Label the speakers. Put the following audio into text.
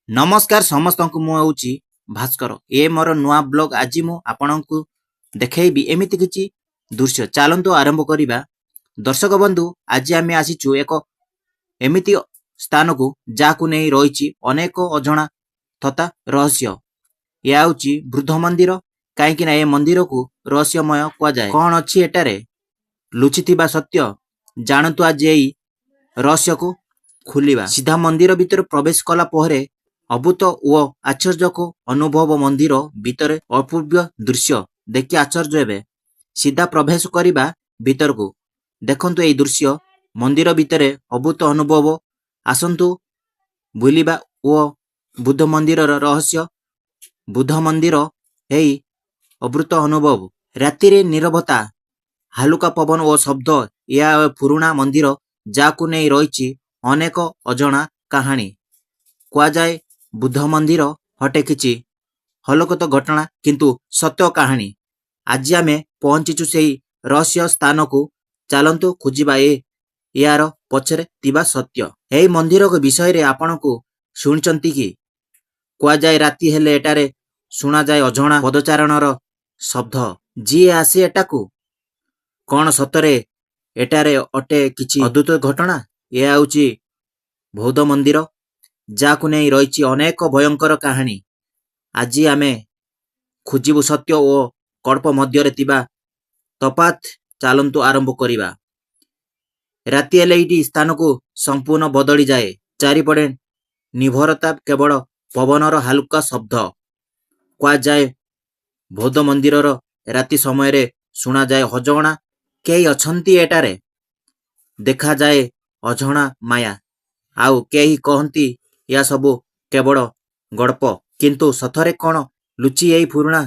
Speaker 1: ନମସ୍କାର ସମସ୍ତଙ୍କୁ, ମୁଁ ହେଉଛି ଭାସ୍କର। ଏ ମୋର ନୂଆ ବ୍ଲଗ। ଆଜି ମୁଁ ଆପଣଙ୍କୁ ଦେଖେଇବି ଏମିତି କିଛି ଦୃଶ୍ୟ। ଚାଲନ୍ତୁ ଆରମ୍ଭ କରିବା। ଦର୍ଶକ ବନ୍ଧୁ, ଆଜି ଆମେ ଆସିଛୁ ଏକ ଏମିତି ସ୍ଥାନକୁ ଯାହାକୁ ନେଇ ରହିଛି ଅନେକ ଅଜଣା ତଥା ରହସ୍ୟ। ଏହା ହେଉଛି ବୃଦ୍ଧ ମନ୍ଦିର, କାହିଁକି ନା ଏ ମନ୍ଦିରକୁ ରହସ୍ୟମୟ କୁହାଯାଏ। କ'ଣ ଅଛି ଏଠାରେ ଲୁଚିଥିବା ସତ୍ୟ, ଜାଣନ୍ତୁ। ଆଜି ଏହି ରହସ୍ୟକୁ ଖୋଲିବା। ସିଧା ମନ୍ଦିର ଭିତରେ ପ୍ରବେଶ କଲା ପରେ ଅଦ୍ଭୁତ ଓ ଆଶ୍ଚର୍ଯ୍ୟକୁ ଅନୁଭବ। ମନ୍ଦିର ଭିତରେ ଅପୂର୍ବ ଦୃଶ୍ୟ ଦେଖି ଆଶ୍ଚର୍ଯ୍ୟ ହେବେ। ସିଧା ପ୍ରବେଶ କରିବା ଭିତରକୁ। ଦେଖନ୍ତୁ ଏହି ଦୃଶ୍ୟ, ମନ୍ଦିର ଭିତରେ ଅଦ୍ଭୁତ ଅନୁଭବ। ଆସନ୍ତୁ ବୁଲିବା ଓ ବୁଦ୍ଧ ମନ୍ଦିରର ରହସ୍ୟ। ବୁଦ୍ଧ ମନ୍ଦିର ଏହି ଅଦ୍ଭୁତ ଅନୁଭବ। ରାତିରେ ନିରବତା, ହାଲୁକା ପବନ ଓ ଶବ୍ଦ। ଏହା ପୁରୁଣା ମନ୍ଦିର ଯାହାକୁ ନେଇ ରହିଛି ଅନେକ ଅଜଣା କାହାଣୀ। କୁହାଯାଏ ବୁଦ୍ଧ ମନ୍ଦିର ଅଟେ କିଛି ଅଲୋକିତ ଘଟଣା, କିନ୍ତୁ ସତ୍ୟ କାହାଣୀ। ଆଜି ଆମେ ପହଞ୍ଚିଛୁ ସେହି ରହସ୍ୟ ସ୍ଥାନକୁ। ଚାଲନ୍ତୁ ଖୋଜିବା ଏହାର ପଛରେ ଥିବା ସତ୍ୟ। ଏହି ମନ୍ଦିର ବିଷୟରେ ଆପଣଙ୍କୁ ଶୁଣିଛନ୍ତି କି? କୁହାଯାଏ ରାତି ହେଲେ ଏଠାରେ ଶୁଣାଯାଏ ଅଜଣା ପଦଚାରଣର ଶବ୍ଦ। ଯିଏ ଆସେ ଏଟାକୁ, କଣ ସତରେ ଏଠାରେ ଅଟେ କିଛି ଅଦ୍ଭୁତ ଘଟଣା? ଏହା ହେଉଛି ବୌଦ୍ଧ ମନ୍ଦିର ଯାହାକୁ ନେଇ ରହିଛି ଅନେକ ଭୟଙ୍କର କାହାଣୀ। ଆଜି ଆମେ ଖୋଜିବୁ ସତ୍ୟ ଓ କଳ୍ପ ମଧ୍ୟରେ ଥିବା ତଫାତ୍। ଚାଲନ୍ତୁ ଆରମ୍ଭ କରିବା। ରାତି ହେଲେ ଏଇଠି ସ୍ଥାନକୁ ସମ୍ପୂର୍ଣ୍ଣ ବଦଳିଯାଏ। ଚାରିପଟେ ନିରବତା, କେବଳ ପବନର ହାଲୁକା ଶବ୍ଦ। କୁହାଯାଏ ବୌଦ୍ଧ ମନ୍ଦିରର ରାତି ସମୟରେ ଶୁଣାଯାଏ ଅଜଣା କେହି ଅଛନ୍ତି ଏଠାରେ, ଦେଖାଯାଏ ଅଜଣା ମାୟା। ଆଉ କେହି କହନ୍ତି ଏହା ସବୁ କେବଳ ଗଳ୍ପ। କିନ୍ତୁ ସତରେ କଣ ଲୁଚି ଏହି ପୁରୁଣା